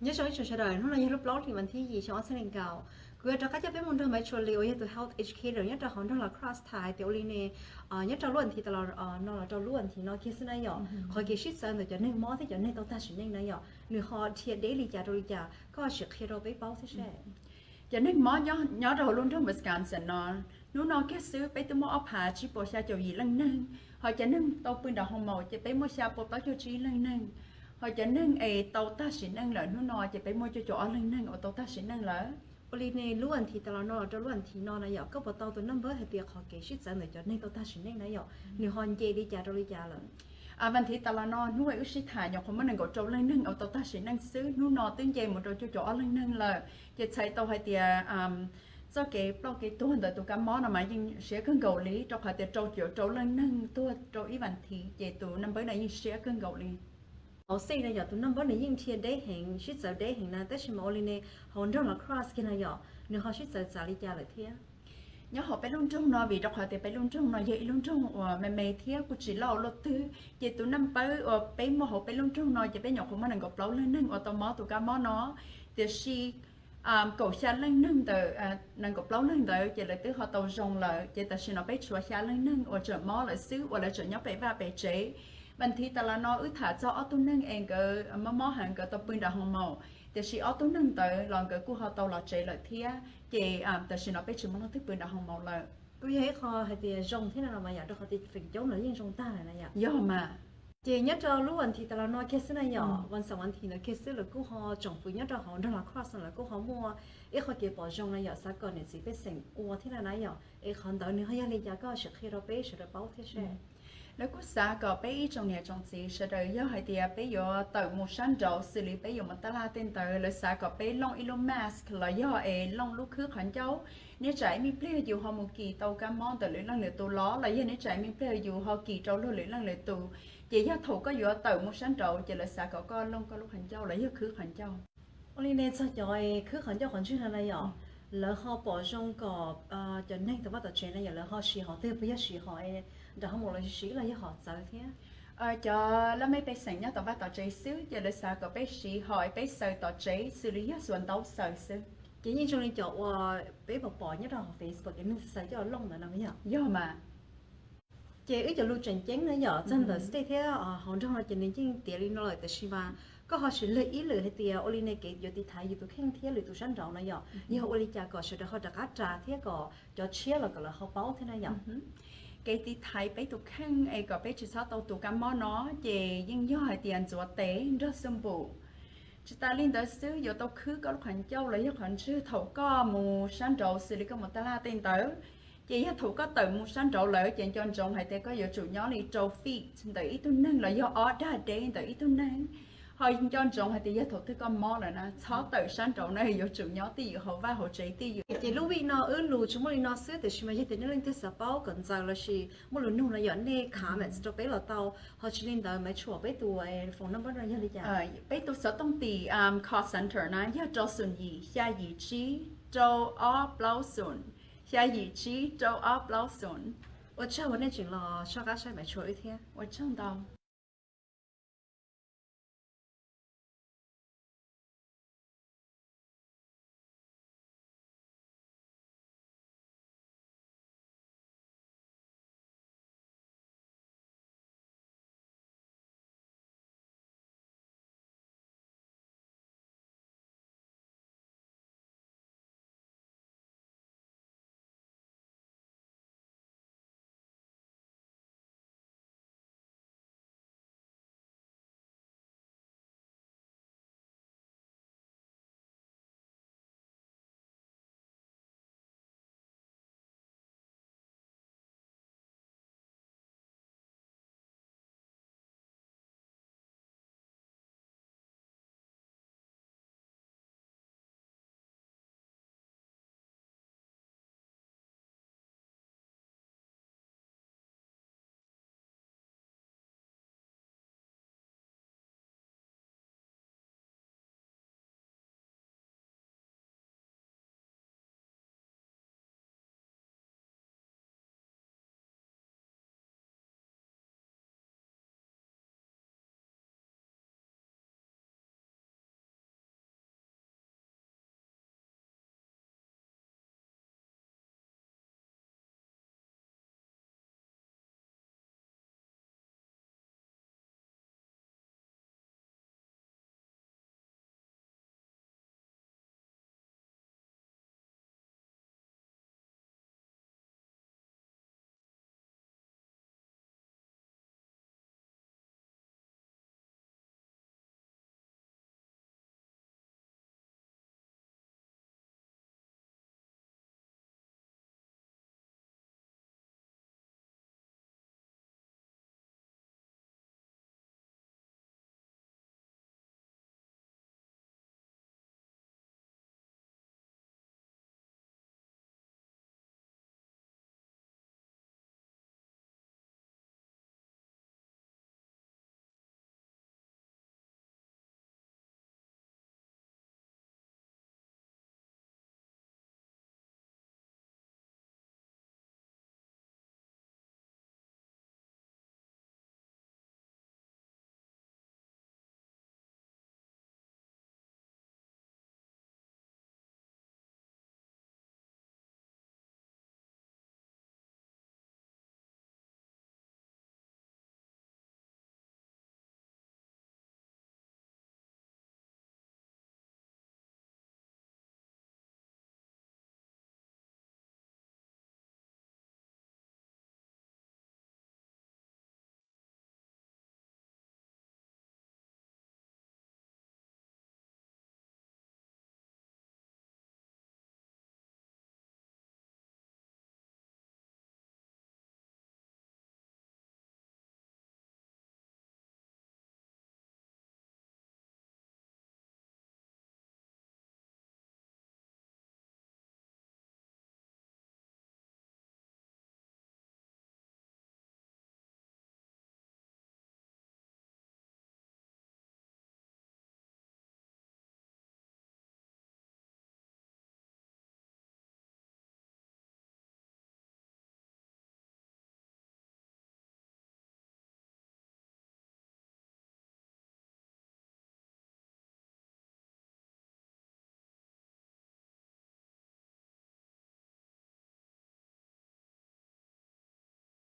Nyob zoo ib tsoom sawv daws, hnub no yog lub plaub hlis vas thib yim xyoo ob txhiab nees nkaum. Kuv yuav rov qab coj peb mus nrog Maiv Tshua Lis uas yog tus health educator nyob rau hauv nroog Los Crosse tham hais tias ua li ne, nyob rau lub vas thiv tas los no los rau lub vas thiv no kiag xwb na yom, qhov kev sib txawv ntawm cov neeg mob thiab cov neeg tau tag sim neej na yom, nws ho dhia deb li cas rau li cas, koj sim qhia rau peb paub thiab seb. Cov neeg mob nyob rau hauv lub nroog Wisconsin no, hnub no kiag xwb peb twb muaj ob phav tsib puas xya caum yim leej neeg, ho cov neeg tau pw nram hoo maum ces peb muaj xya puas plaub caug tsib leej neeg, ho cov neeg es tau tag sim neej lawm hnub no ces peb muaj cuaj caum ob leej neeg uas tau tag sim neej lawm. Ua li ne lub vas thiv tas los no los rau lub vas thiv no na yom, koj puas tau tus number hais tias qhov kev sib txawv ntawm cov neeg tau tag sim neej na yom, nws ho nce li cas rau li cas lawm? Vas thiv tas los no hnub uas wb sib tham nyuam qhuav muaj nees nkaum rau leej neeg uas tau tag sim neej xwb, hnub no twb nce mus rau cuaj caum ob leej neeg lawm. Ces txhais tau hais tias txoj kev ploj kev tuag ntawm tus kab mob no mas yeej siab kawg nkaus li, rau qhov tias rau caum rau leej neeg tuag rau ib vas thiv, ces tus number no yeej siab kawg nkaus li. Hauv xeej no yog tus number nws yeej dhia deb heev, sib txawv deb heev na, tab sis mas ua li ne hauv nroog Los Crosse kiag no yom, nws ho sib txawv txav li cas lawm thiab? Nyob hauv peb lub nroog no, vim rau qhov tias peb lub nroog no yog ib lub nroog uas me me thiab kuj tsis loj ua luaj twg, ces tus number uas peb muaj hauv peb lub nroog no ces peb nyuam qhuav muaj nees nkaum plaub leej neeg uas tau mob tus kab mob no, tiam sis kaum xya leej neeg ntawm nees nkaum plaub leeg ntawd ces lawv twb ho tau zoo lawm, ces tam sim no peb tshuav xya leej neeg uas tseem mob lawm xwb uas lawv tseem nyob pem vaj pem tsev. Vas thiv tas los no wb tham txog ob tug neeg es nkawd mob mob heev, nkawd tau pw nram hoo maum, tiam sis ob tug neeg ntawd los nkawd kuj ho tau los tsev lawm thiab, ces tam sim no peb tsis muaj leej twg pw nram hoo maum lawm. Kuj yog ib qho hais tias zoo thiab no mas yom, rau qhov tias feem coob lawv yeej zoo tag lawm na yom. Yog mas. Ces nyob rau lub vas thiv tas los no kiag xwb na yom, vas xaum vas thiv ntawd kiag xwb lawv kuj ho tsoom fwv nyob rau hauv nroog Los Crosse no lawv kuj ho muaj ib qho kev pom zoo na yom, xav kom niam txiv pej xeem ua thiab na na yom, es qhov ntawd nws ho yog li cas koj sim qhia rau peb sawv daws paub thiab seb. Lawv kuj xav kom peb ib tsoom niam tsoom txiv sawv daws yog hais tias peb yuav tawm mus sab nraud xws li peb yuav mus taj laj tej ntawd, lawv xav kom peb looj ib lub mask los yog es looj lub khwb qhov ncauj. Neb tsam ib me pliag yus ho mus kis tau kab mob ntawm lwm leej lwm tus los, los yog neb tsam ib me pliag yus ho kis rau luag lwm leej lwm tus, ces yog thaum koj yuav tawm mus sab nraud ces lawv xav kom koj looj koj lub qhov ncauj los yog khwb qhov ncauj. Ua li ne txog cov khwb qhov ncauj qhov ntswg no na yom, lawv ho pom zoo kom cov neeg tom vaj tom tsev na yom, lawv ho siv hom twg, puas yog siv hom nram hoo maum los siv los yog hom txawv thiab? Cov laj mej pej xeem nyob tom vaj tom tsev xwb ces lawv xav kom peb siv hom peb xaws tom tsev xws li yog xuas ntaub xaws xwb. Ces yeej zoo li cov uas peb pom pom nyob rau hauv Facebook es neeg xaws coj los looj ntawd no yog? Yog mas. Ces wb cov lus tseem ceeb na yom, txog ntawm state thiab hauv nroog no ces nws yeej tiav li no lawm, tiam sis mas koj ho sim lwm ib lwm hais tias ua li ne kev yuav tiv thaiv yus tus kheej thiab lwm tus sab nraud no yom, yog ua li cas kom sawv daws ho rov qab ras thiab kom cov tshiab los kom lawv ho paub thiab na yom? Kev tiv thaiv peb tus kheej es kom peb tsis txhob tau tus kab mob no ces yeej yog hais tias ntxuav tes, nrog xab npum. Tsis tas li ntawd xwb, yuav tau khwb koj lub qhov ncauj los yog qhov ntswg thaum koj mus sab nraud xws li koj mus taj laj tej ntawd. Ces yog thaum koj tawm mus sab nraud lawm ces nco ntsoov hais tias koj yuav tsum nyob li rau feet ntawm ib tug neeg los yog ob dag deb ntawm ib tug neeg. Ho nco ntsoov hais tias yog thaum twg koj mob lawm na, txhob tawm sab nraud na, yuav tsum nyob twj ywm hauv vaj hauv tsev twj ywm. Ces lub week no wb lus tsuas muaj li no xwb, tiam sis mas yog tias nej leej twg xav paub kom ntxaws lossis muaj lus nug no yom, nej comment rau peb los tau. Ho tsis li ntawd Maiv Tshua, peb tus phone number no yog li cas? Peb tus xov tooj tim call center na yog rau xoom yim xya yim tsib rau ob plaub xoom, xya yim tsib rau ob plaub xoom. Ua tsaug uas nej tseem los soj qab saib Maiv Tshua wb thiab. Ua tsaug ntau.